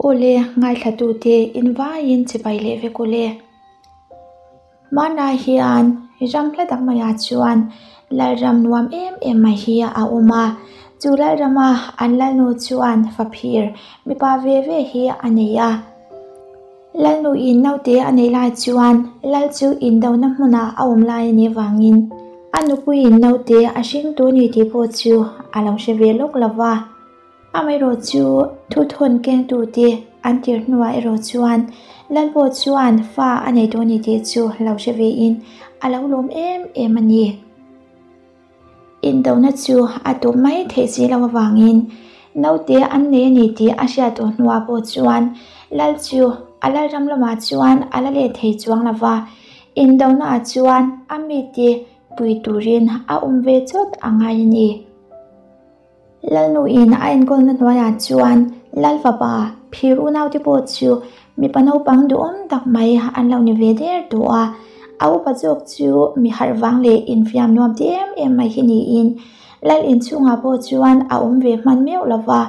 Awle, ngaithlatute in vaiin chibai leh vek ule. Hmanlai hian ram hla tak maiah chuan Lalram nuam em em mai hi a awm a, chu Lalrama an Lalnu chuan faphir mipa ve ve hi a nei a. Lalnuin naute a neih lai chuan Lal chu indona hmunah a awm lai a nih avangin a nupuiin naute a hring tur ni tih pawh chu a lo hre ve lawk lo va. Amaherawh chu thuthawn kengtute an tir hnuah erawh chuan Lal pawh chuan fa a nei tur ni tih chu lo hre vein a lo lawm em em a ni. Indona chu a tawp mai theih si loh avangin naute an nei a ni tih a hriat tawh hnuah pawh chuan Lal chu a Lalram lamah chuan a la let thei chuang lo va, indonaah chuan a mite pui turin a awm ve chawt a ngai a ni. Lalnuin a enkawlna hnuaiah chuan Lal fapa phir unaute pawh chu mipa naupang duhawm tak mai an lo ni ve der tawh a. A upa zawk chu mi harh vang leh infiam nuam ti em em mai hi niin Lal inchhungah pawh chuan a awm ve hman meuh lo va,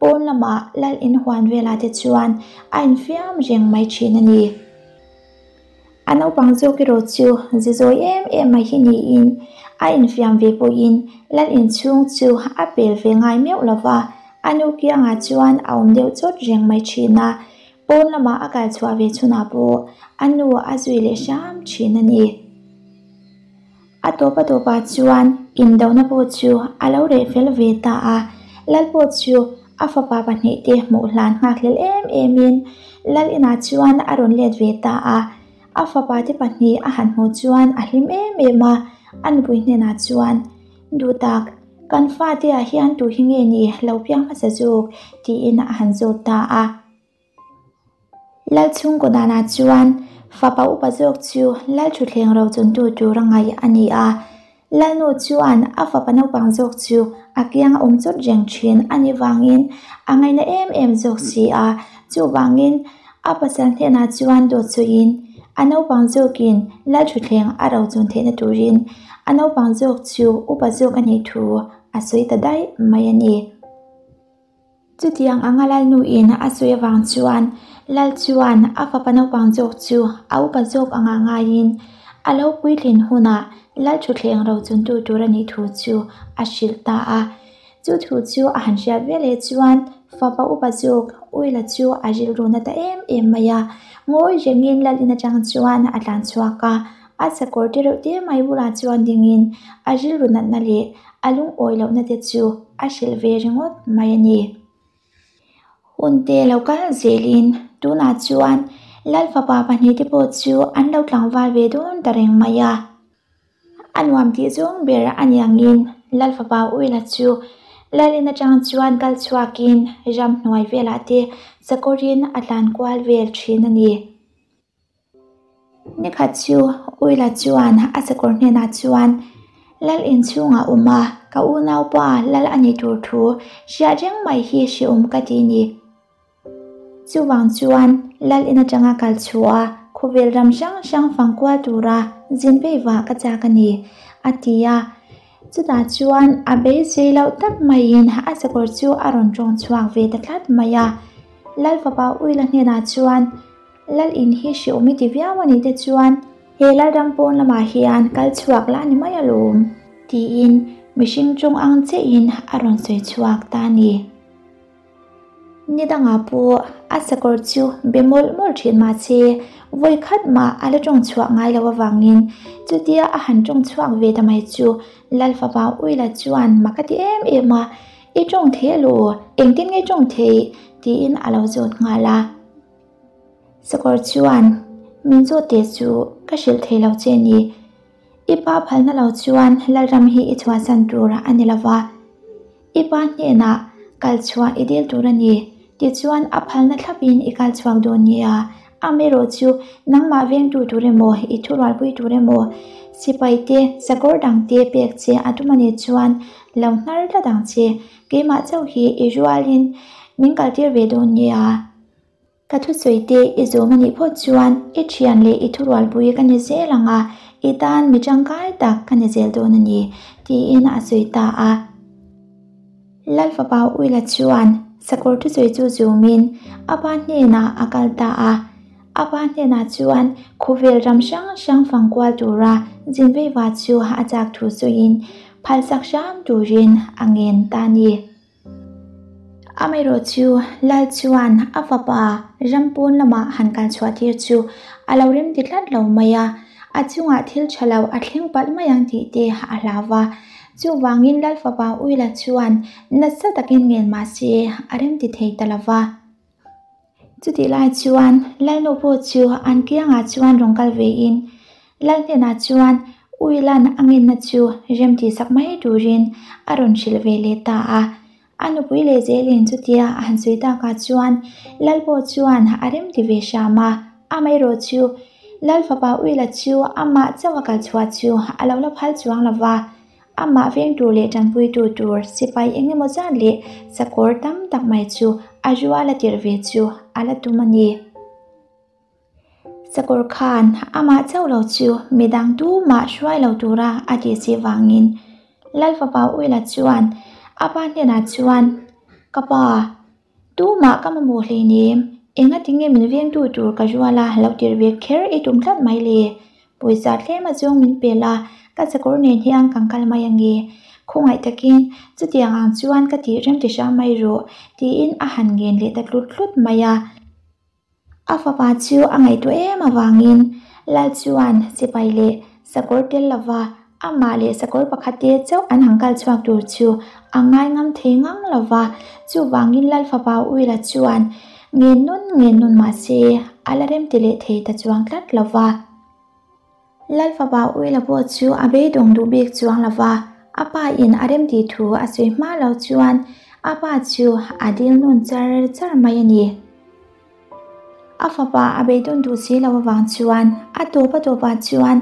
pawn lamah Lal inhuan velah te chuan a infiam reng mai thin a ni. A naupang zawk erawh chu zi zawi em em mai hi niin a infiam ve pawhin Lal inchhung chu a pel ve ngai meuh lo va, a nu kiangah chuan a awm deuh chawt reng mai thin a, pawn lamah a kal chhuah ve chhunah pawh a nu a zui leh hram thin a ni. A tawp a tawpah chuan indona pawh chu a lo reh fel ve ta a, Lal pawh chu a fapa pahnihte hmuh hlan nghakhlel em emin Lal inah chuan a rawn let ve ta a, a fapa te pahnih a han hmuh chuan a hlim em em a, a nupui hnenah chuan, Duhtak, kan fate ah hian tu hi nge ni lo piang hmasa zawk? tiin a han zawt ta a. Lal chhungkaw danah chuan fapa upa zawk chu Lal thutthleng ro chuntu tur a ngaih a ni a. Lalnu chuan a fapa naupang zawk chu a kiang a awm chawt reng thin a nih vangin a ngaihna em em zawk si a. Chuvangin a pasal hnenah chuan dawt sawiin a naupang zawkin Lal thutthleng a ro chun theihna turin a naupang zawk chu upa zawk a nih thu a sawi ta daih mai a ni. Chutiang anga Lalnuin a sawi avang chuan Lal chuan a fapa naupang zawk chu a upa zawk anga ngaiin a lo puitlin hunah Lal thutthleng ro chuntu tur a nih thu chu a hrilh ta a. Chu thu chu a han hriat veleh chuan fapa upa zawk Uila chu a rilru na ta em em mai a. Ngawi rengin Lal in atang chuan a tlan chhuak a, a sakawr te reuh te mai bulah chuan dingin a rilru natna leh a lungawi lohna te chu a hrilh ve ringawt mai a ni. Hun te lo kal zelin tunah chuan Lal fapa pahnihte pawh chu an lo tlangval ve dawn ta reng mai a. A nuam tih zawng ber a ni angin Lal fapa Uila chu Lal in atang chuan kal chhuakin ramhnuai velah te sakawrin a tlan kual vel thin a ni. Nikhat chu Uila chuan a sakawr hnenah chuan Lal inchhungah awm a, ka unaupa Lal a nih tur thu hriat reng mai hi hreawm ka ti ni. Chuvang chuan Lal in atanga kal chhuah a, khawvel ram hrang hrang fang kual tura zin vei vah ka chak a ni, a ti a. Chutah chuan a beisei loh tak maiin a sakawr chu a rawn tawng chhuak ve ta tlat mai a. Lal fapa Uila hnenah chuan Lal in hi hreawm i ti viau a nih te chuan he Lalram pawn lamah hian kal chhuak la ni mai alawm tiin mihring tawng ang chiahin a rawn sawi chhuak ta a ni. Ni dangah pawh a sakawr chu be mawlh mawlh thin mahse vawi khat mah a la tawng chhuah ngai loh avangin chutia a han tawng chhuak ve ta mai chu Lal fapa Uila chuan mak a ti em em a, I tawng thei elaw? Engtin nge tawng thei? tiin a lo zawt nghal a. Sakawr chuan, Min zawt teh chu ka hrilh thei lo che ni. I pa phalna lo chuan Lalram hi i chhuahsan tur a ni lo va. I pa hnenah kal chhuah i dil tur a ni. Tichuan a phalna thlapin i kal chhuak dawn nia. Amaherawh chu nangmah vengtu tur emaw, i thurualpui tur emaw, sipai te, sakawr dang te pek che a tum a nih chuan lo hnar tlat ang che. Keimah chauh hi i rualin min kaltir ve dawn nia. Ka thusawi te i zawm a nih phawt chuan i thian leh i thurualpui ka ni zel ang a, i tan mi tangkai tak ka ni zel dawn a ni, tiin a sawi ta a. Lal fapa Uila chuan Sakawr thusawi chu zumin a pa hnenah a kal ta a. A pa hnenah chuan khawvel ram hrang hrang fang kual tura zin veiva chu a chak thu sawiin phalsak hram turin a ngen ta a ni. Amaherawhchu Lal chuan a fapa ram pawn lama han kal chhuah tir chu a lo rem ti tlat lo mai a, a chungah thil tha lo a thleng palh mai ang tih te a hlau va. Chuvangin Lal fapa Uila chuan nasa takin ngen mah se a rem ti thei ta lo va. Chutih lai chuan Lalnu pawh chu an kiangah chuan rawn kal vein Lal hnenah chuan Uilan a ngenna chu rem tihsak mai turin a rawn hrilh ve leh ta a. A nupui leh zelin chutia a han sawi takah chuan Lal pawh chuan a rem ti ve hram a. Amaherawh chu Lal fapa Uila chu amah chauh a kal chhuah chu a lo la phal chuang lo va. Amah vengtu leh tanpuitu tur sipai eng emaw zat leh sakawr tam tak mai chu a rual a tirh ve chu a la tum a ni. Sakawr khan amah chauh lo chu midang tumah hruai lo tura a tih si vangin Lal fapa Uila chuan a pa hnenah chuan, Ka pa, Tumah ka mamawh hleinem, engati nge min vengtu tur ka rual a lo tirh ve kher i tum tlat mai le? Pawisa tlem a zawng min pe la, ka sakawr nen hian kan kal mai ange. Khawngaih takin chutiang ang chuan ka tih rem ti hram mai rawh, tiin a han ngen leh ta tlut tlut mai a. A fapa chu a ngaihtuah em avangin Lal chuan sipai leh sakawr tel lova amah leh sakawr pakhat te chauh an han kal chhuak tur chu a ngai ngam thei ngang lova, chuvangin Lal fapa Uila chuan ngen nun ngen nun mahse a la remti leh thei ta chuang tlat lova. Lal fapa Uila pawh chu a beidawng duh bik chuang lo va, a pa in a remtih thu a sawi hma lo chuan a pa chu a dil nun char char mai a ni. A fapa a beidawn duh si lo avang chuan a tawp a tawpah chuan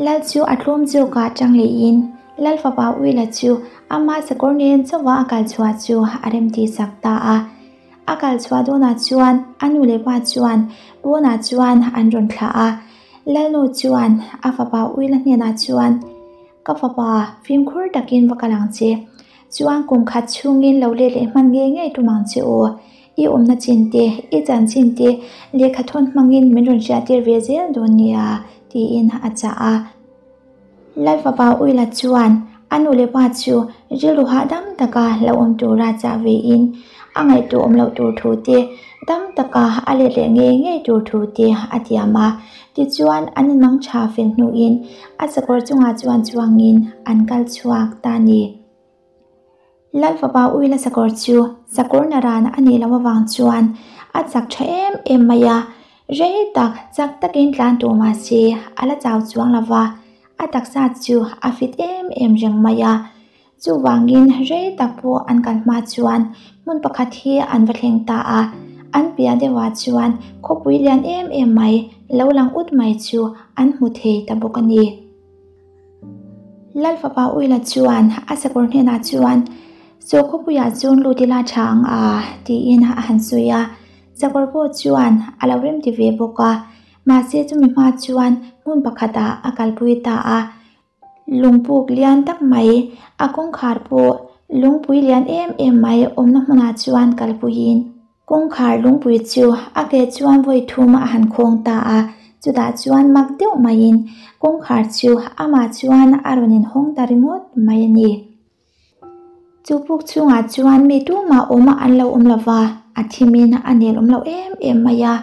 Lal chu a tlawm zawkah tang lehin Lal fapa Uila chu ama sakawr nen chauha a kal chhuah chu a remtih sak ta a. A kal chhuah dawnah chuan a nu leh pa chuan pawnah chuan an rawn thlah a. Lalnu chuan a fapa Uila hnenah chuan, Ka fapa, fimkhur takin va kal ang che. Chuan kum khat chhungin lo let leh hman ngei ngei tum ang che aw. I awmna chin te, i chanchin te lehkha thawn hmangin min rawn hriattir ve zel dawn nia, tiin a chah a. Lal fapa Uila chuan a nu leh pa chu rilru hahdam taka lo awm tura chah vein a ngaihtuah awm loh tur thu te, dam taka a let leh ngei ngei tur thu te a tiam a. Tichuan an inmang tha fel hnuin a sakawr chungah chuan chuangin an kal chhuak ta a ni. Lal fapa Uila sakawr chu sakawr naran a nih loh avang chuan a chak tha em em mai a, rei tak chak takin tlan tur mah se a la chau chuang lo va, a taksa chu a fit em em reng mai a. Chuvangin rei tak pawh an kal hma chuan hmun pakhat hi an va thleng ta a, an piah deuhah chuan khawpui lian em em mai lo lang ut mai chu an hmu thei ta bawk a ni. Lal fapa Uila chuan a sakawr hnenah chuan, Saw khawpuiah chuan lut ila tha ang a, tiin a han sawi a. Sakawr pawh chuan a lo remti ve bawk a, mahse chumi hma chuan hmun pakhatah a kalpui ta a. Lungpuk lian tak mai, a kawngkhar pawh lungpui lian em em mai awmna hmunah chuan kalpuiin, Kawngkhar lungpui chu a ke chuan vawi thum a han khawng ta a, chutah chuan mak deuh maiin kawngkhar chu amah chuan a rawn inhawng ta ringawt mai a ni. Chu puk chhungah chuan mi tumah awm an lo awm lo va, a thimin a nel awm lo em em mai a.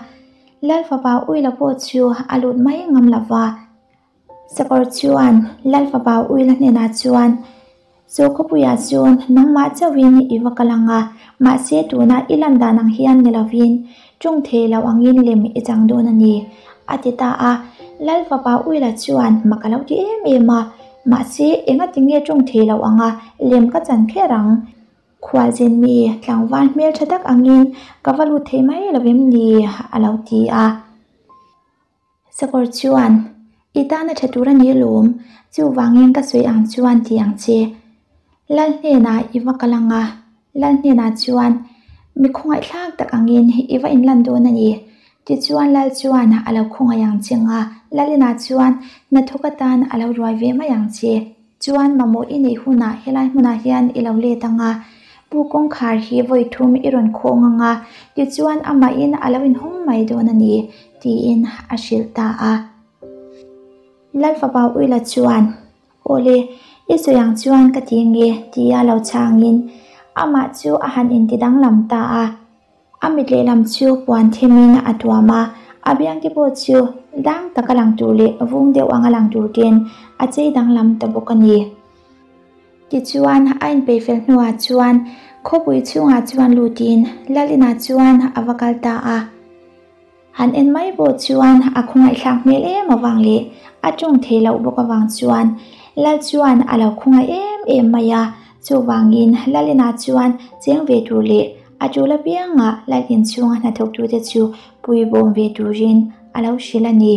Lal fapa Uila pawh chu a lut mai ngam lo va. Sakawr chuan Lal fapa Uila hnenah chuan, Chu khawpuiah chuan nangmah chauhin i va kal ang a, mahse tuna i lan dan ang hian ni lovin ṭawng thei lo angin lem i chang dawn a ni, a ti ta a. Lal fapa Uila chuan mak a lo ti em em a, mahse engati nge ṭawng thei lo anga lem ka chan kher ang? Khualzin mi tlangval hmelṭha tak angin ka va lut thei mai lo em ni? a lo ti a. Sakawr chuan, I tana tha tur a ni alawm, chuvangin ka sawi ang chuan ti ang che. Lal hnenah i va kal ang a, Lal hnenah chuan mi khawngaihthlak tak angin i va inlan dawn a ni. Tichuan Lal chuan a lo khawngaih ang che nga, Lalinah chuan hnathawk atan a lo ruai ve mai ang che. Chuan mamawh i neih hunah helai hmunah hian i lo let ang a. Puk kawngkhar hi vawi thum i rawn khawng ang a, tichuan amahin a lo inhawng mai dawn a ni, tiin a hrilh ta a. Lal fapa Uila chuan, Awle, i sawi ang chuan ka ti nge, tia lo chhangin amah chu a han inti danglam ta a. A mit lehlam chu puan themin a tuam a, a biangte pawh chu dang taka lang tur leh vung deuh anga lang tur ten a chei danglam ta bawk a ni. Tichuan, a inpeih fel hnuah chuan khawpui chhungah chuan lutin Lal inah chuan a va kal ta a. Han en mai pawh chuan a khawngaihthlak hmel em avang leh a tawng thei loh bawk avang chuan Lal chuan a lo khawngaih em em mai a, chuvangin Lal inah chuan cheng ve tur leh a tul apiangah Lal inchhunga hnathawktute chu puibawm ve turin a lo hrilh a ni.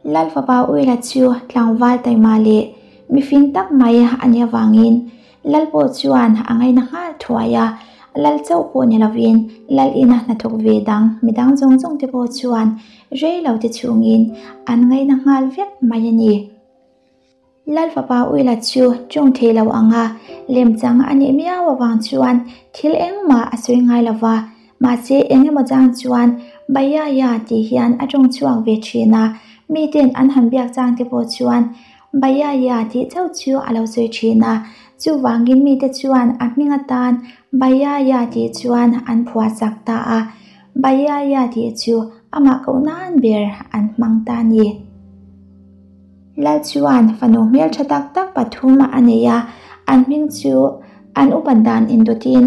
Lal fapa Uila chu tlangval taima leh mifing tak mai a nih avangin Lal pawh chuan a ngaina nghal thuai a, Lal chauh pawh ni lovin Lal ina hnathawk ve dang midang zawng zawng te pawh chuan rei lo te chhungin an ngaina nghal vek mai a ni. Lal fapa Uila chu tawng thei lo anga lemchang a nih miau avang chuan thil engmah a sawi ngai lo va, mahse eng emaw chang chuan Baiaia tih hian a tawng chhuak ve thin a, miten an han biak chang te pawh chuan Baiaia tih chauh chu a lo sawi thin a, chuvangin mite chuan a hming atan Baiaia tih chuan an phuahsak ta a, Baiaia tih chu amah koh nan ber an hmang ta a ni. Lal chuan fanu hmeltha tak tak pathum a nei a, an hming chu an upat dan indawtin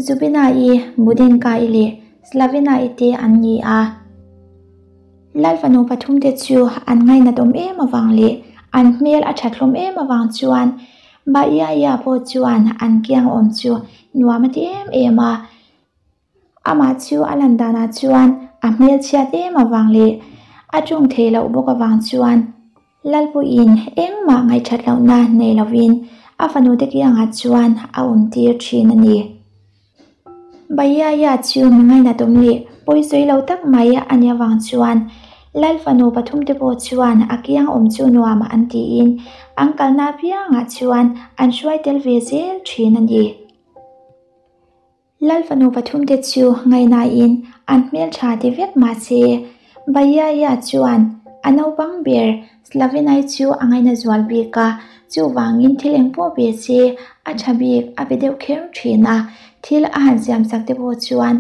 Zubina-i, Budinka-i leh Slavina-i te an ni a. Lal fanu pathum te chu an ngainat awm em avang leh an hmel a that hlawm em avang chuan Baiaia pawh chuan an kiang awm chu nuam a ti em em a. Amah chu a lan danah chuan a hmelchhiat em avang leh a ṭawng theih loh bawk avang chuan Lalpuiin engmah ngaihṭhat lohna nei lovin a fanute kiangah chuan a awm tir ṭhin a ni. Baiaia chu mi ngainat awm leh pawisawi lo tak mai a nih avang chuan Lal fanu pathumte pawh chuan a kiang awm chu nuam an tiin an kalna apiangah chuan an hruai tel ve zel ṭhin a ni. Lal fanu pathumte chu ngaihnain an hmeltha ti vek mah se, Baiaia chuan a naupang ber Slavenai chu a ngaina zual bik a, chuvangin thil engpawh pe se a tha bik a pe deuh kher thin a, thil a han siamsak te pawh chuan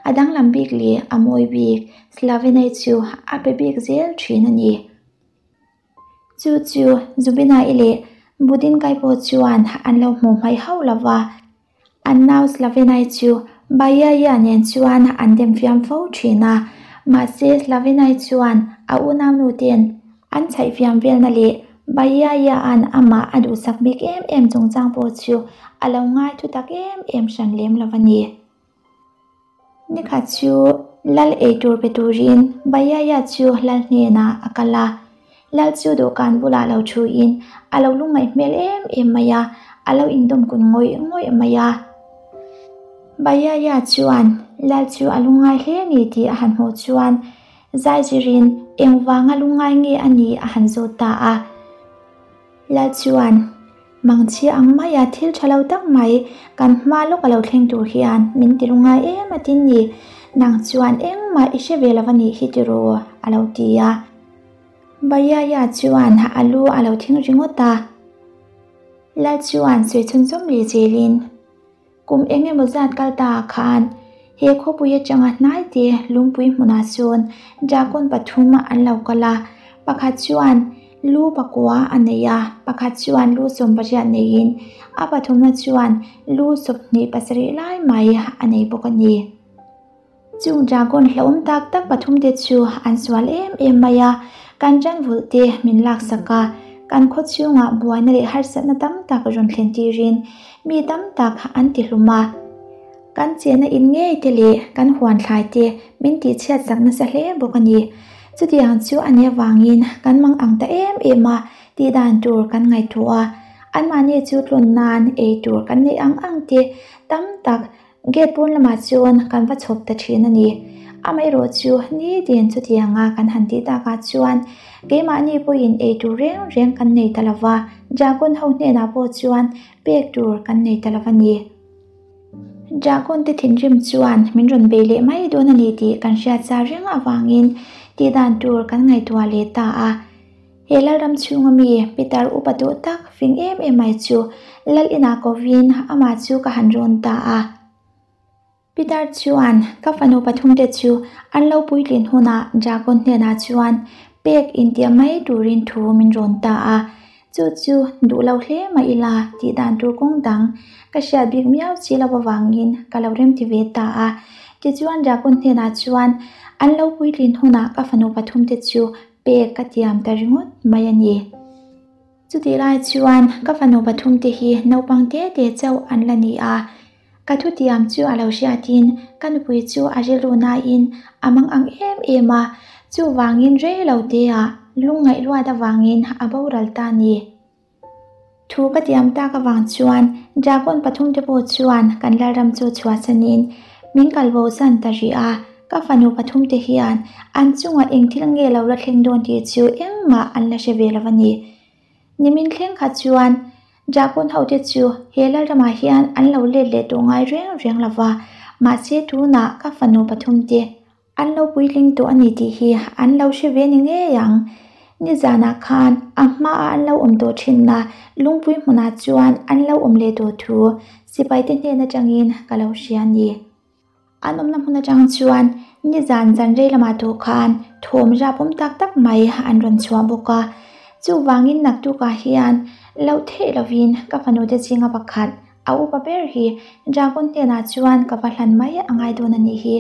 a danglam bik leh a mawi bik Slavenai chu a pe bik zel thin a ni. Chu chu Zubinai leh Budinkai pawh chuan an lo hmuh hmaih hauh lo va. An nau Slavenai chu Baiaia nen chuan an dem fiam fo thin a, mahse Slavenai chuan a unaunu ten an chhaih fiam velna leh Baiaia-a'n amah a duhsak bik em em chungchang pawh chu a lo ngai thu tak em em hran lem lo a ni. Nikhat chu Lal ei tur pe turin Baiaia chu Lal hnenah a kal a. Lal chu dawhkan bulah lo thuin a lo lungngaih hmel em em mai a, a lo indawm kun ngawih ngawih mai a. Baiaia chuan Lal chu a lungngai hle ni tih a han hmuh chuan zaizirin engvanga lungngai nge a nih a han zawt ta a. Lal chuan, Mangchhia ang maia thil tha lo tak mai kan hma lawk a lo thleng tur hian min ti lungngai em a tin ni, nang chuan engmah i hre ve lo a nih hi tiraw a lo ti a. Baiaia chuan a lu a lo thing ringawt a. Lal chuan sawi chhunzawm leh zelin. Kum eng emaw zat kal ta ah khan he khawpui atanga hnai te lungpui hmunah sawn dragon pathum an lo kal a, pakhat chuan lu pakua a nei a, pakhat chuan lu 18 neiin a pathumna chuan lu 27 lai mai a nei bawk a ni. Chung dragon hlauhawm tak tak pathum te chu an sual em em mai a, kan ranvulh te min laksak a, kan khaw chhungah buaina leh harsatna tam tak rawn thlen tirin mi tam tak an ti hlum a. Kan chenna in ngei te leh kan huan thlai te min tihchhiat sak nasa hle bawk a ni. Chutiang chu a nih avangin kan mang ang ta em em a, tih dan tur kan ngaihtuah a, anmahni chu tlawn nan ei tur kan neih ang ang te tam tak Gate pawn lamah chuan kan va chhawp ta thin a ni. Amaherawh chu nitin chutianga kan han tih takah chuan keimahni pawhin ei tur reng reng kan nei ta lo va, Dragon ho hnenah pawh chuan pek tur kan nei ta lo a ni. Dragon te thinrim chuan min rawn bei leh mai dawn a ni tih kan hriat sa reng avangin tih dan tur kan ngaihtuah leh ta a. He Lalram chhunga mi Peter upa duh tak fing em em mai chu Lal inah kovin amah chu ka han rawn ta a. Peter chuan ka fanu pathumte chu an lo puitlin hunah Dragon hnenah chuan pek intiam mai turin thu min rawn ta a. Chu chu duh lo hle mah ila tih dan tur kawng dang ka hriat bik miau chi lo avangin ka lo remti ve ta a. Tichuan Dragon hnenah chuan an lo puitlin hunah ka fanu pathumte chu pek ka tiam ta ringawt mai a ni. Chutih lai chuan ka fanu pathumte hi naupang te te chauh an la ni a. Ka thutiam chu a lo hriatin ka nupui chu a rilru nain a mang ang em em a, chuvangin rei lo teah lungngaih luat avangin a boral ta a ni. Thu ka tiam tak avang chuan Dragon pathumte pawh chuan kan Lalram chu chhuahsanin min kalbo zan ta rih a, ka fanu pathumte hian an chungah eng thil nge lo la thleng dawn tih chu engmah an la hre ve lo a ni. Nimin thleng kha chuan Dragon hote chu he Lalramah hian an lo let leh tawh ngai reng reng lo va, mahse tunah ka fanu pathumte An lo puitling tawh a ni tih hi an lo hre ve ni ngei ang. Nizanah khan a hmaah an lo awm tawh thinna lungpui hmunah chuan an lo awm leh tawh thu sipaite hnen atangin ka lo hria a ni. An awmna hmun atang chuan nizan zan rei lamah tawh khan thawm rapawm tak tak mai an rawn chhuah bawk a. Chuvangin naktukah hian loh theih lovin ka fanute zinga pakhat a upa ber hi Dragon hnenah chuan ka va hlan mai a ngai dawn a nih hi.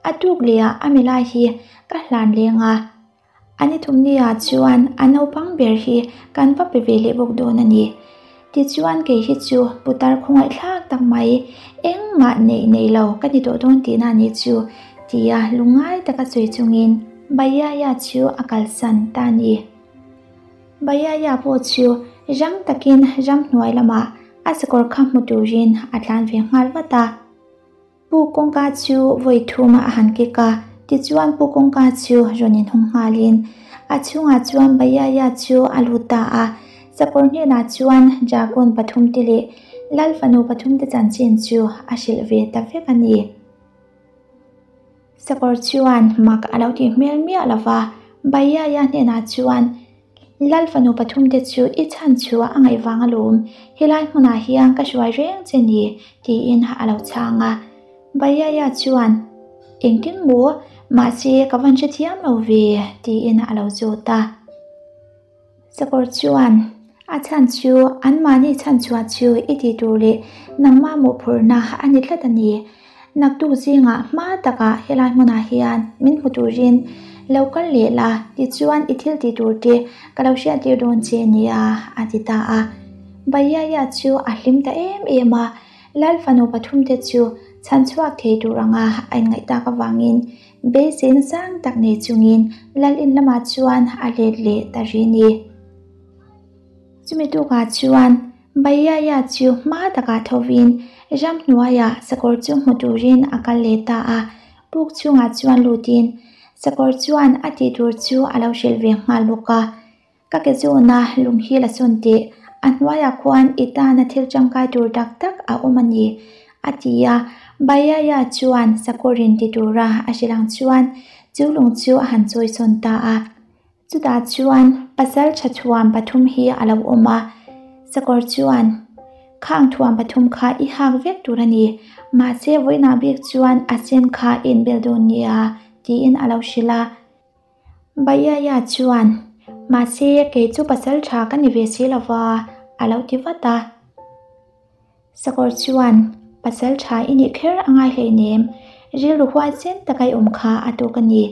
A tuk leh ah a milai hi ka hlan leng a, a ni thumni ah chuan a naupang ber hi kan va pe ve leh bawk dawn a ni. Tichuan kei hi chu putar khawngaih thlak tak mai engmah neih nei lo ka ni tawh dawn tihna a nih chu tia lungngai taka sawi chungin Bhaiya chu a kalsan ta a ni. Bhaiya pawh chu rang takin ramhnuai lamah a sakawr kha hmu turin a tlan ve nghal vat a. Pu kawngka chu vawi thum a han kek a, tichuan pu kawngka chu rawn inhawng nghalin a chhungah chuan Bhaiya chu a lut ta a. Sakawr hnenah chuan Dragon pathumte leh Lal fanu pathumte chanchin chu a hrilh ve ta vek a ni. Sakawr chuan mak a lo tih hmel miah lo va, Bhaiya hnenah chuan Lal fanu pathumte chu i chhan chhuah a ngaih vang alawm, helai hmunah hian ka hruai reng che ni, tiin a lo chhang a. Bhaiya chuan, Engtin maw? Mahse ka van hrethiam lo ve, tiin a lo zawt a. Sakawr chuan, A chhan chu anmahni chhan chhuah chu i tih tur leh nangmah mawhphurhna a ni tlat a ni. Naktuk zingah hma takah helai hmunah hian min hmu turin lo kal leh la, tichuan i thil tih tur te ka lo hriattir dawn che nia, a ti ta a. Bhaiya chu a hlim ta em em a, Lal fanu pathumte chu chhan chhuak thei tur anga a inngaih tak avangin Beiseina sang tak nei chungin Lal in lamah chuan a let leh ta ri ni. Chumi tukah chuan Bhaiya chu hma takah thovin ramhnuaiah sakawr chu hmu turin a kal leh ta a, puk chhungah chuan lutin sakawr chuan a tih tur chu a lo hrilh ve nghal bawk a. Ka ke zawna lung hi la sawn teh, a hnuaiah khuan i tana thil tangkai tur tak tak a awm a ni, a ti a. Bhaiya chuan sakawrin ti tura a hrilh ang chuan chu lung chu a han chawi sawn ta a. Chutah chuan pasal tha thuam pathum hi a lo awm a, sakawr chuan, Khang thuam pathum kha i hak vek tur a ni, mahse vawiinah bik chuan a sen kha i inbel dawn nia, tiin a lo hrilh a. Bhaiya chuan, Mahse kei chu pasal tha ka ni ve si lova, a lo ti vat a. Sakawr chuan, Pasal tha i nih kher a ngai hleinem, rilru huaisen taka i awm kha a tawk a ni.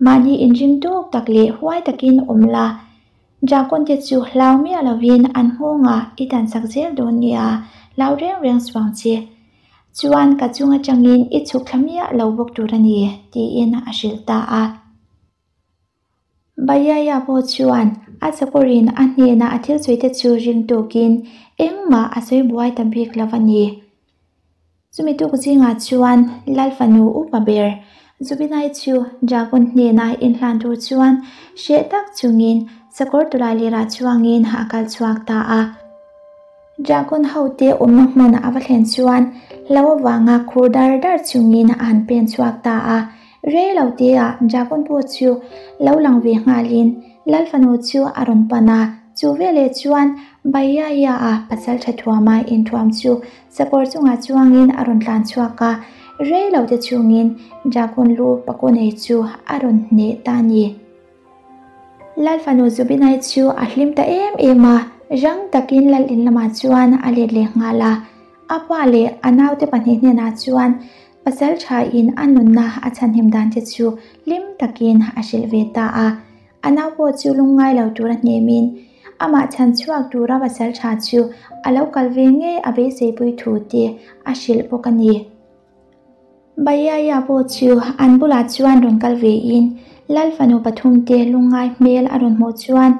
Mahni inring tawk tak leh huai takin awm la, Dragon te chu hlau miah lovin an nghawngah i tansak zel dawn nia, hlau reng reng suang che. Chuan ka chung atangin i chhuk thla miah lo bawk tur a ni, tiin a hrilh ta a. Bhaiya pawh chuan a sakawrin a hnena a thil sawi te chu ring tawkin engmah a sawi buai ta bik lo a ni. Chumi tuk zingah chuan Lal fanu upa ber Zubinai chu Dragon hnena inhlan tur chuan hreh tak chungin sakawr tawlai lirah chuangin a kal chhuak ta a. Dragon hote awmna hmun a va thlen chuan hlo avanga khur dar dar chungin a han pen chhuak ta a. Rei lo teah Dragon pawh chu lo lang ve nghalin Lal fanu chu a rawn pan a. Chu veleh chuan Baiyaia-a pasaltha thuama inthuam chu sakawr chungah chuangin a rawn tlan chhuak a. Rei lo te chungin Dragon lu pakaw nei chu a rawn hneh ta a ni. Lal fanu Zubinai chu a hlim ta em em a, rang takin lal in lamah chuan a let leh nghal a. A pa leh a naute pahnih hnenah chuan pasal thain a nunna a chhanhim dan te chu hlim takin a hrilh ve ta a. A nau pawh chu lungngai lo tura hnemin amah chhan chhuak tura pasal tha chu a lo kal ve ngei a beiseipui thu te a hrilh bawk a ni. Baiyaia pawh chu an bulah chuan rawn kal ve in Lal fanu pathum te lungngai hmel a rawn hmuh chuan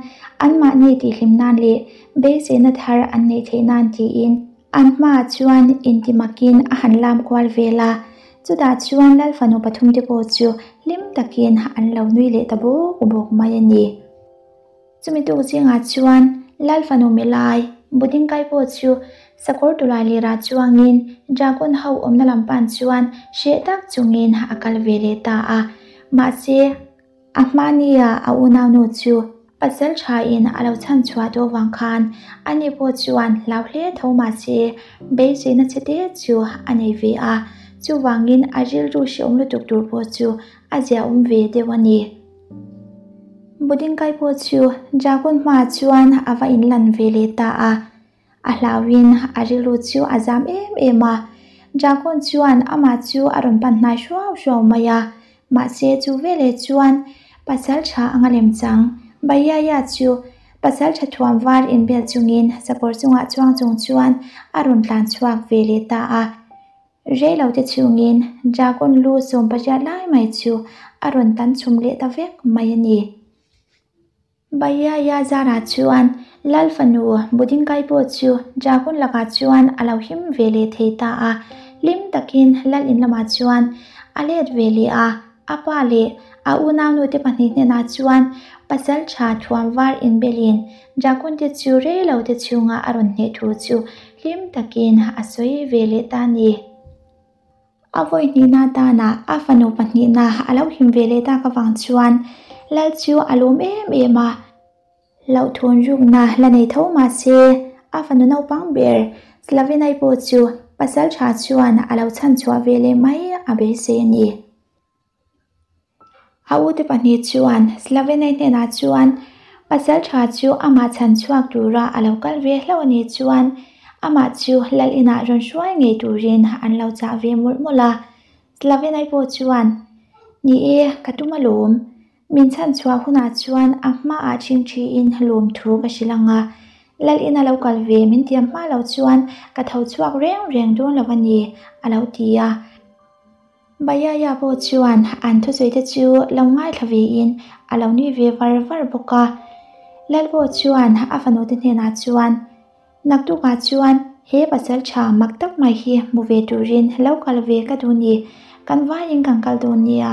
anmahni tihhlim nan leh beiseina thar an neih theih nan tiin an hmaah chuan intimakin a han lam kual vel a. Chutah chuan Lal fanu pathum te pawh chu hlim takin an lo nui leh ta bawk bawk mai a ni. Chumi tuk zingah chuan Lal fanu milai Budingkai pawh chu sakawr tulai lirah chuangin Dragon ho awmna lam pan chuan hreh tak chungin a kal ve leh ta a. Mahse, a hmahnia a unaunu chu pasal thain a lo chhan chhuah tawh vang khan ani pawh chuan hlau hle tho mahse beiseina chhe te chu a nei ve a, chuvangin a rilru hrehawm lutuk tur pawh chu a ziaawm ve deuh a ni. Budingkai pawh chu Dragon hmaah chuan a va inlan ve leh ta a, a hlauhin a rilru chu a zam em em a. Dragon chuan amah chu a rawn pan hnai hruau hruau mai a, mahse chu veleh chuan pasal tha anga lem chang Baiyaia chu pasal tha thuam var inbel chungin sakawr chungah chuang chung chuan a rawn tlan chhuak ve leh ta a. Rei lo te chhungin Dragon lu 18 lai mai chu a rawn tan chhum leh ta vek mai a ni. Baiyaia zarah chuan Lal fanu Budingkai pawh chu Dragon lakah chuan a lo him ve leh thei ta a, hlim takin Lal in lamah chuan a let ve leh a. A pa leh a unaunu te pahnih hnenah chuan pasal tha thuam var inbelin Dragon te chu rei lo te chhunga a rawn hneh thu chu hlim takin a sawi ve leh ta a ni. A vawi hnihna atana a fanu pahnihna a lo him ve leh tak avang chuan Lal chu a lawm em em a. Hlauhthawn rukna la nei tho mah se a fanu naupang ber Slavinai pawh chu pasal tha chuan a lo chhan chhuah ve leh mai a beisei a ni. A ute pahnih chuan Slavenai hnenah chuan pasal tha chu amah chhan chhuak tura a lo kal ve hlauh a nih chuan amah chu lal inah rawn hruai ngei turin an lo chah ve mawlh mawlh a. Slavenai pawh chuan, Ni e, ka tum alawm. Min chhan chhuah hunah chuan a hmaah ṭhingṭhiin lawmthu ka hrilh ang a, Lal ina lo kal ve min tiam hma lo chuan ka tho chhuak reng reng dawn lo a ni, a lo ti a. Baiyaia pawh chuan an thusawi te chu lo ngaithla vein a lo nui ve var var bawk a. Lal pawh chuan a fanu te hnenah chuan, Naktukah chuan he pasal tha mak tak mai hi hmu ve turin lo kal ve ka duh ni, kan vaiin kan kal dawn nia,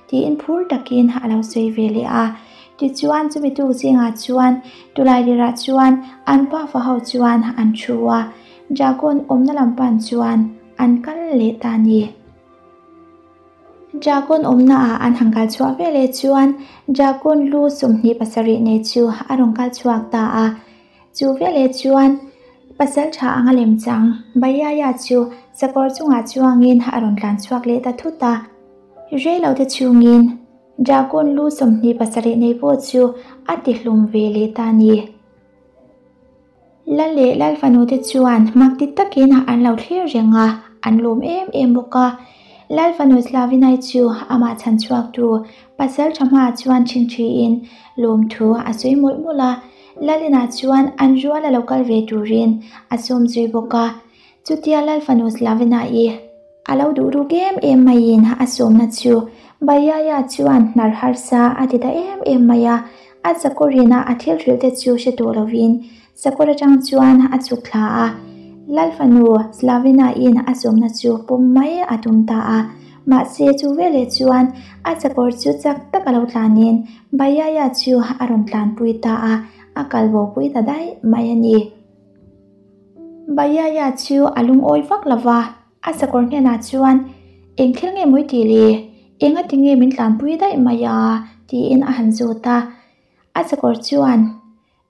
tiin phur takin a lo sawi ve leh a. Tichuan chumi tuk zingah chuan Tulailirah chuan an pafa ho chuan an thu a, Dragon awmna lam pan chuan an kal leh ta a ni. Dragon awmna ah an han kal chhuah ve leh chuan Dragon lu 27 nei chu a rawn kal chhuak ta a. Chu veleh chuan pasal tha anga lem chang Baiyaia chu sakawr chungah chuangin a rawn tlan chhuak leh ta thut a. Rei lo te chhungin Dragon lu 27 nei pawh chu a ti hlum ve leh ta a ni. Lal leh Lal fanu te chuan mak ti takin an lo thlir reng a, an lawm em em bawk a. Lal fanu Slavinai chu amah chhan chhuaktu pasal tha hmaah chuan ṭhingṭhiin lawmthu a sawi mawlh mawlh a. Lal inah chuan an rual a lo kal ve turin a sawm zui bawk a. Chutia Lal fanu Slavinai a lo duh ruk em em maiin a sawmna chu Baiyaia chuan hnar harsa a ti ta em em mai a. A sakawrina a thil hrilh te chu hre tawh lovin sakawr atang chuan a chhuk thla a. Lal fanu Slavinaiin a sawmna chu pawm mai a tum ta a. Mahse chu veleh chuan a sakawr chu chak tak a lo tlanin Baiyaia chu a rawn tlanpui ta a, a kalbo pui ta daih mai a ni. Bayaya chu a lungawi vak lo va, a sakawr hnenah chuan, Eng thil nge mawi tih le? Engati nge min tlanpui daih mai a? tiin a han zawt a. A sakawr chuan,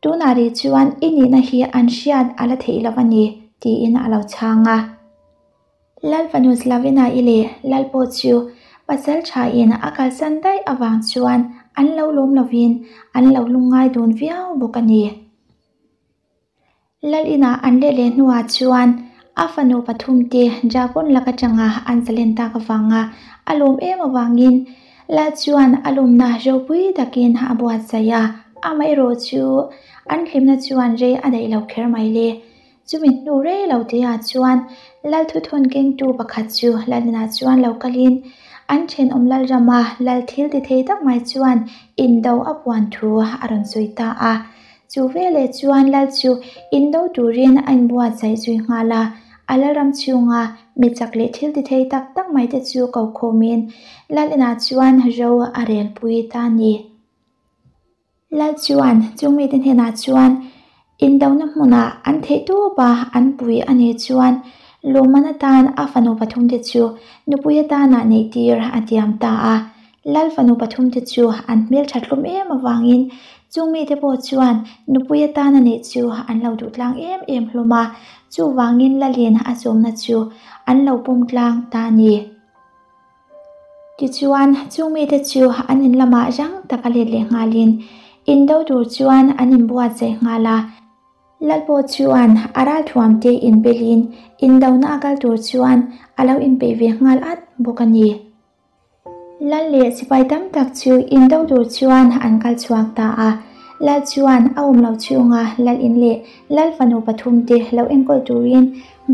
Tunah rih chuan i nihna hi an hriat a la theih lo a ni, tiin a lo chhang a. Lal fanu Slavina-i leh Lal pawh chu pasal thain a kalsan daih avang chuan an lo lawm lovin an lo lungngai dun viau bawk a ni. Lal inah an let leh hnuah chuan a fanu pathumte Dragon lak atanga an zalen tak avanga a lawm em avangin Lal chuan a lawmna ropui takin a buatsaih a, amaherawh chu an hlimna chuan rei a daih lo kher mai le. Chumi hnu rei lo teah chuan Lal thuthawn kengtu pakhat chu Lalina chuan lo kalin an thenawm Lalrama Lal thil ti thei tak mai chuan indo a puan thu a rawn sawi ta a. Chu veleh chuan Lal chu indo turin a inbuatsaih zui nghal a, a Lalram chhunga mi chak leh thil ti thei tak tak mai te chu ko khawmin Lalina chuan ro a relpui ta a ni. Lal chuan chung mite hnenah chuan indona hmunah an theih tawp a, an pui a nih chuan lawmman atan a fanu pathumte chu nupui atanah neihtir a tiam ta a. Lal fanu pathumte chu an hmelthat hlawm em avangin chung mite pawh chuan nupui atana neih chu an lo duh tlang em em hlawm a, chuvangin Lalin a sawmna chu an lo pawm tlang ta a ni. Tichuan, chung mite chu an in lamah rang taka let leh nghalin indo tur chuan an inbuatsaih nghal a. Lal pawh chuan a ralthuamte inbelin indona a kal tur chuan a lo inpeih ve nghal at bawk a ni. Lal leh sipai tam tak chu indo tur chuan an kal chhuak ta a. Lal chuan a awm lo chhunga Lal in leh Lal fanu pathumte lo enkawl turin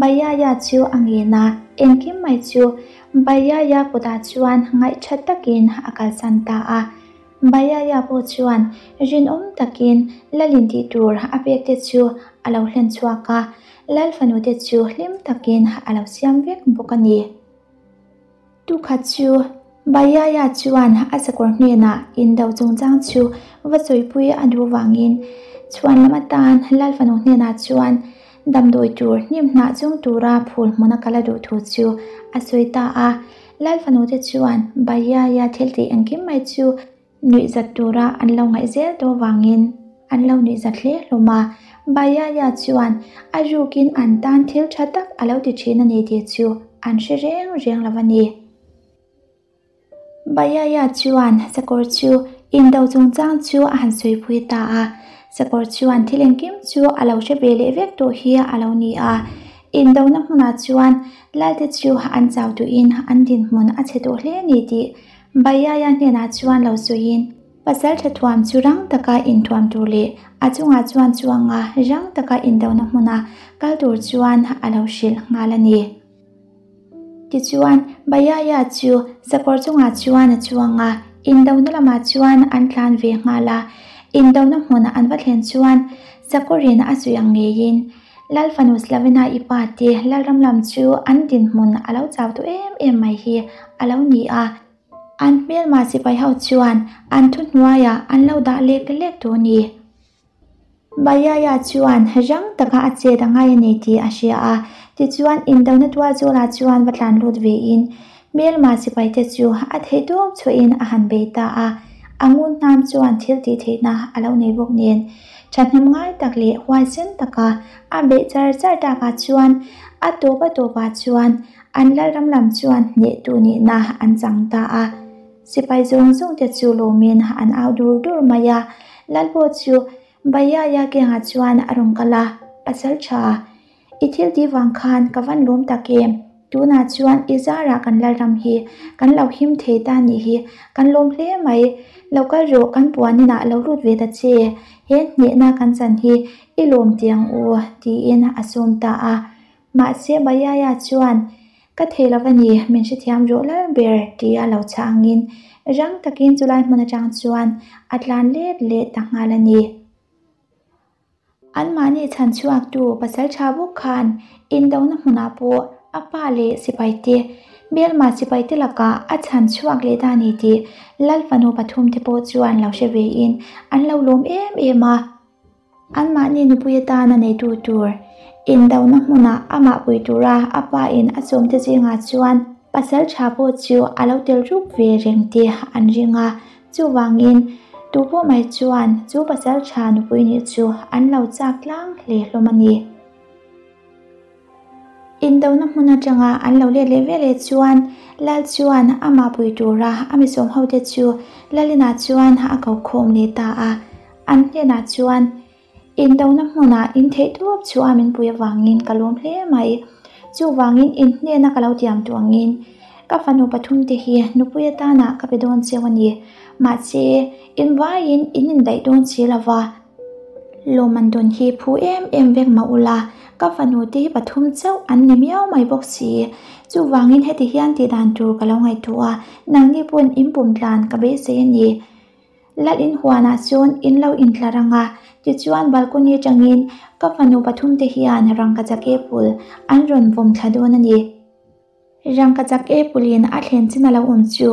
Bayaya chu a ngen a, engkim mai chu Bayaya kutah chuan ngaihtha takin a kalsan ta a. Bayaya pawh chuan rinawm takin Lalin tih tur a pek te chu a lo hlen chhuak a, Lal fanu te chu hlim takin a lo siam vek bawk a ni. Tukhat chu Bayaya chuan a sakawr hnenah indo chungchang chu va sawipui a duh vangin chhuan lam atan Lal fanu hnenah chuan damdawi tur hnim hnah chung tura phul hmuna kal a duh thu chu a sawi ta a. Lal fanu te chuan Bayaya thil tih engkim mai chu Nuih zat tura an lo ngaih zel tawh vangin an lo nuih zat hle hlawm a. Bayaya chuan a rukin an tan thil tha tak a lo ti thin a ni tih chu an hre reng reng lo a ni. Bayaya chuan sakawr chu indo chungchang chu a han sawipui ta a. Sakawr chuan thil engkim chu a lo hre ve leh vek tawh hi a lo ni a. Indona hmunah chuan Lalte chu an chau duhin an dinhmun a chhe tawh hle a ni tih Bayaya hnenah chuan lo sawiin, pasal tha thuam chu rang taka inthuam tur leh a chungah chuan chuanga rang taka indona hmuna kal tur chuan a lo hrilh nghal a ni. Tichuan, Bayaya chu sakawr chungah chuan a chuang a, indona lamah chuan an tlan ve nghal a. Indona hmun an va thlen chuan sakawrin a suih ang ngeiin Lal fanu Slavina i pa te Lalram lam chu an dinhmun a lo chau tawh em em mai hi a lo ni a. An hmelma sipai ho chuan an thuhnuaiah an lo dah lek lek tawh a ni. Bayaya chuan rang taka a chet a ngai a ni tih a hria a, tichuan indona tual zawlah chuan va tlan lut vein hmelma sipai te chu a theihtawp chhuahin a han bei ta a. A ngun hnam chuan thil tih theihna a lo nei bawk nen. Thahnem ngai tak leh huaisen taka a beih char char takah chuan a tawp a tawpah chuan an Lalram lam chuan hnehtu nihna an chang ta a. Sipai zawng zawng te chu lawmin an au dur dur mai a, Lal pawh chu Bayaya kengah chuan a rawn kal a, Pasal tha, I thil tih vang khan ka van lawm tak em? Tunah chuan i zarah kan Lalram hi kan lo him thei ta nih hi kan lawm hle mai. Lo kal rawh kan puan inah lo lut ve ta che, he hnehna kan chan hi i lawm tih ang u tiin a sawm ta a. Mahse Bayaya chuan ka thei lo va ni, min hrethiam rawh lal ber tia lo chhah angin rang takin chulai hmun atang chuan a tlan let leh ta nghal a ni. Anmahni chhan chhuaktu pasal tha bawk khan indona hmunah pawh a pa leh sipaite, hmelma sipaite lakah a chhan chhuak leh ta a ni tih Lal fanu pathumte pawh chuan lo hre vein an lo lawm em em a. Anmahni nupui atana neitu tur. Indona hmuna amah pui tura a pa in a sawmte zingah chuan pasaltha pawh chu a lo tel ruk ve reng tih an ring a, chuvangin tu pawh mai chuan chu pasaltha nupui nih chu an lo chak tlang hle hlawm a ni. Indona hmun atanga an lo let leh veleh chuan Lal chuan amah pui tura a mi sawm hote chu Lalinah chuan a ko khawm leh ta a, an hnenah chuan, Indona hmunah in theih tawp chu a min pui avangin ka lawm hle mai. Chuvangin in hnena ka lo tiam tawh angin ka fanu pathumte hi nupui atana ka pe dawn cheu a ni. Mahse, in vaiin in indaih dawn si lo va. Lawmman dawn hi phu em em vek mah ula, ka fanu te hi pathum chauh an ni miau mai bawk si. Chuvangin heti hian tih dan tur ka lo ngaihtuah a, nangni pawn in pum tlan ka beisei a ni. Lal in huanah chuan in lo intlar ang a, tichuan balcony atangin ka fanu pathum te hian rangkachak apple an rawn vawm thla dawn a ni. Rangkachak apple in a thlen chin a lo awm chu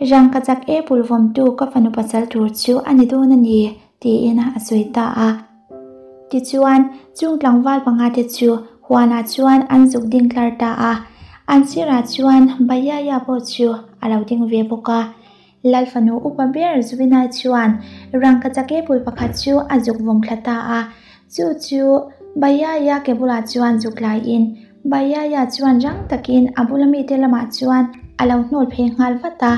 rangkachak apple vawmtu ka fanu pasal tur chu a ni dawn a ni, tiin a sawi ta a. Tichuan, chung tlangval panga te chu huanah chuan an zuk ding tlar ta a, an sirah chuan Bayaya pawh chu a lo ding ve bawk a. Lal fanu upa ber Zuvinai chuan rangkachak apple pakhat chu a zuk vawm thla ta a, chu chu Bayaya ke bulah chuan zuk laiin Bayaya chuan rang takin a bula mite lamah chuan a lo hnawl phei nghal vat a.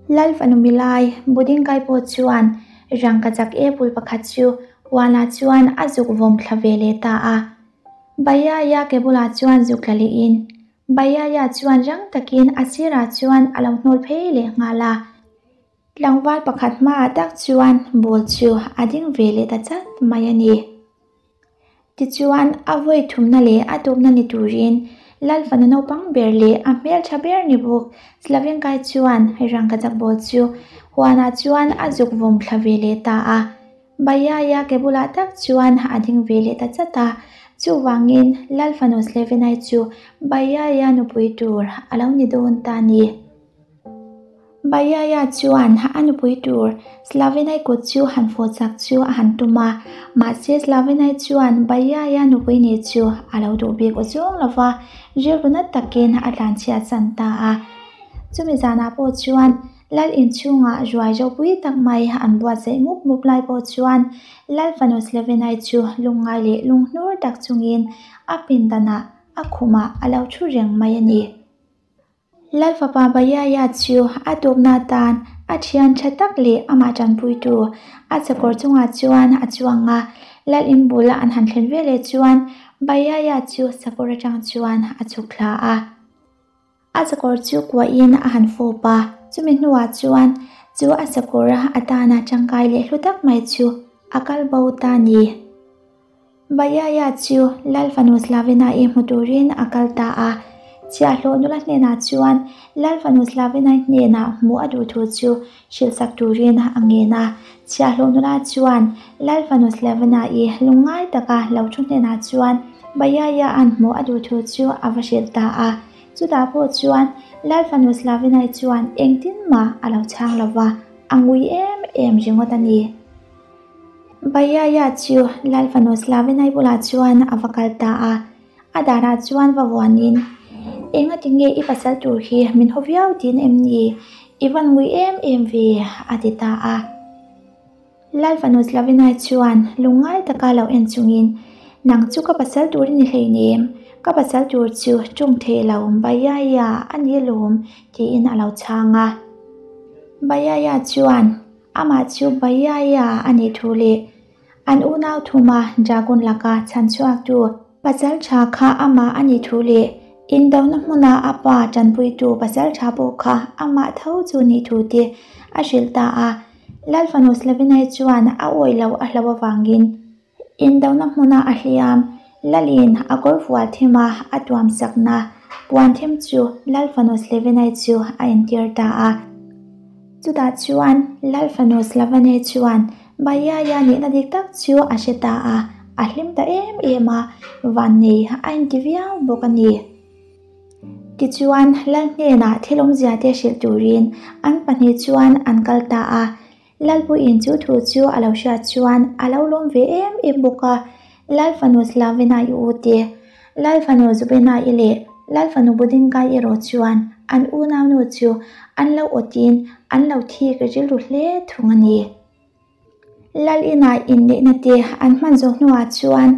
Lal fanu milai Budingkai pawh chuan rangkachak apple pakhat chu huanah chuan a zuk vawm thla ve leh ta a, Bayaya ke bulah chuan zuk tla lehin Bayaya chuan rang takin a sirah chuan a lo hnawl phei leh nghal a. Tlangval pakhat hmaah tak chuan ball chu a ding ve leh ta chat mai a ni. Tichuan, a vawi thumna leh a tawpna ni turin Lal fanu naupang ber leh a hmeltha ber ni bawk Slavenkai chuan rangkachak ball chu huanah chuan a zuk vawm thla ve leh ta a. Bayaya ke bulah tak chuan a ding ve leh ta chat a, chuvangin Lal fanu Slevenai chu Bayaya nupui tur a lo ni dawn ta ni. Bayaya chuan a nupui tur Slavenai kut chu han fawh chak chu a han tum a, mahse Slavenai chuan Bayaya nupui nih chu a lo duh bik awzawng lo va, rilru nat takin a tlanchhiat san ta a. Chumi zanah pawh chuan Lal inchhungah ruai ropui tak mai an buatsaih mup mup lai pawh chuan Lal fanu Slevenai chu lungngai leh lunghnur tak chungin a pindanah a khumah a lo thu reng mai a ni. Lal fapa Bayaya chu a tawpna atan a thian tha tak leh amah tanpuitu a chakawr chungah chuan a chuang a, Lal in bul an han thlen veleh chuan Bayaya chu sakawr atang chuan a chhuk thla a. A sakawr chu kuahin a han fawp a, chumi hnuah chuan chu a sakawr atana tangkai leh hlu tak mai chu a kal bo ta ni. Bayaya chu Lal fanu Slavina-i hmu turin a kal ta a, chhiahhlawh nula hnenah chuan Lal fanu Slavina-i hnenah hmuh a duh thu chu hrilhsak turin a ngen a. Chhiahhlawh nula chuan Lal fanu Slavina-i lungngai taka lo thu hnenah chuan Bayaya-a'n hmuh a duh thu chu a va hrilh ta a. Chutah pawh chuan Lal fanu Slavinai chuan engtin mah a lo chhang lo va, a ngui em em ringawt a ni. Bayaya chu Lal fanu Slavinai bulah chuan a va kal ta a, a darah chuan va vuanin, Engati nge i pasal tur hi min haw viau tin em ni? I van ngui em em ve, a ti ta a. Lal fanu Slavinai chuan lungngai taka lo en chungin, Nang chu ka pasal tur i ni hleinem, ka pasal tur chu ṭawng thei lo Bayaya a ni alawm, tiin a lo chhang a. Bayaya chuan amah chu Bayaya a nih thu leh an unau thuma dragon laka chhan chhuaktu pasal ṭha kha amah a nih thu leh indona hmuna a pa ṭanpuitu pasal ṭha pawh kha amah tho chu nih thu te a hrilh ta a. Lal fanu Slavinai chuan a awih loh a hlo avangin indona hmuna a hliam Lalin a kawr fual them a, a tuam sakna puan them chu Lal fanu Slavinai chu a entir ta a. Chutah chuan Lal fanu Slavanai chuan Bayaya nihna dik tak chu a hre ta a, a hlim ta em em a, vannei a inti viau bawk a ni. Tichuan, Lal hnenah thil awmzia te hrilh turin an pahnih chuan an kal ta a. Lalpuiin chu thu chu a lo hriat chuan a lo lawm ve em em bawk a. Lal fanu Slavina-i u te, Lal fanu Zubena-i leh Lal fanu Budinka-i erawh chuan an unaunu chu an lo awtin an lo thik rilru hle thung a ni. Lal inah inneihna te an hman zawh hnuah chuan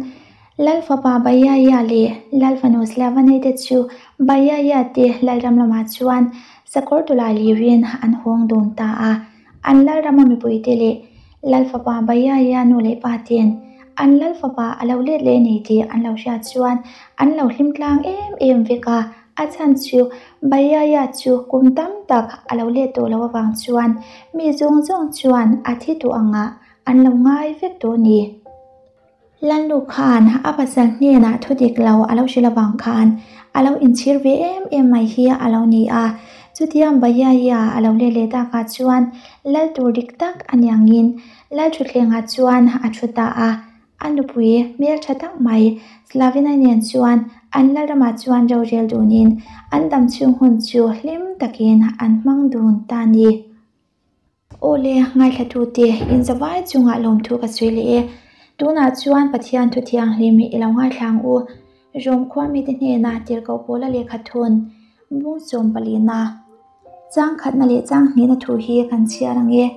Lal fapa Bayaya leh Lal fanu Slavana-i te chu Bayaya te Lalram lamah chuan sakawr tawlai lirin an hawng dun ta a. An Lalrama mipuite leh Lal fapa Bayaya nu leh pa ten an Lal fapa a lo let leh ni tih an lo hriat chuan an lo hlim tlang em em vek a. A chhan chu Bayaya chu kum tam tak a lo let tawh loh avang chuan mi zawng zawng chuan a thi tawh angah an lo ngai vek tawh a ni. Lalnu khan a pasal hnenah thu dik lo a lo hrilh avang khan a lo inchhir ve em em mai hi a lo ni a. Chutia Bayaya a lo let leh takah chuan lal tur dik tak a niangin lal thutthlengah chuan a thu ta a. A nupui hmeltha tak mai Slavina nen chuan an lalramah chuan rorel dunin an damchhung hun chu hlim takin an hmang dun ta a ni. Aw le, ngaithlatute, inzavai chungah lawmthu ka sawi leh e. Tunah chuan Pathian thu thianghlim i lo ngaithla ang u. Rom khua mite hnena tirhkoh pawla lehkha thun bung 14na chang khatna leh chang hnihna thu hi kan chhiar ang e.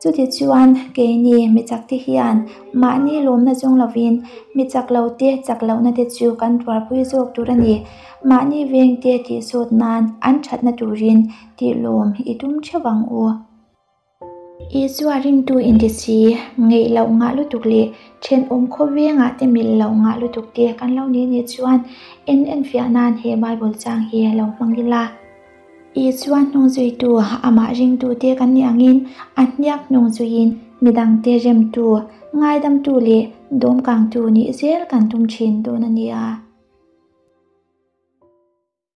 Chutichuan, keini mi chakte hian mahni lawmna zawng lovin mi chak lote chak lohna te chu kan tuarpui zawk tur a ni. Mahni vengte tihsawt nan an thatna turin tih lawm i tum theuh ang u. Isua ringtu inti si, ngeih loh ngah lutuk leh thenawm khawvengah te mil loh ngah lutuk te kan lo ni nih chuan en enfiah nan he Bible chang hi lo hmang ila. Isua hnung zuitu amah ringtute kan nih angin a hniak hnung zuiin midangte remtu, ngaidamtu leh dawmkangtu nih zel kan tum thin dawn a nia.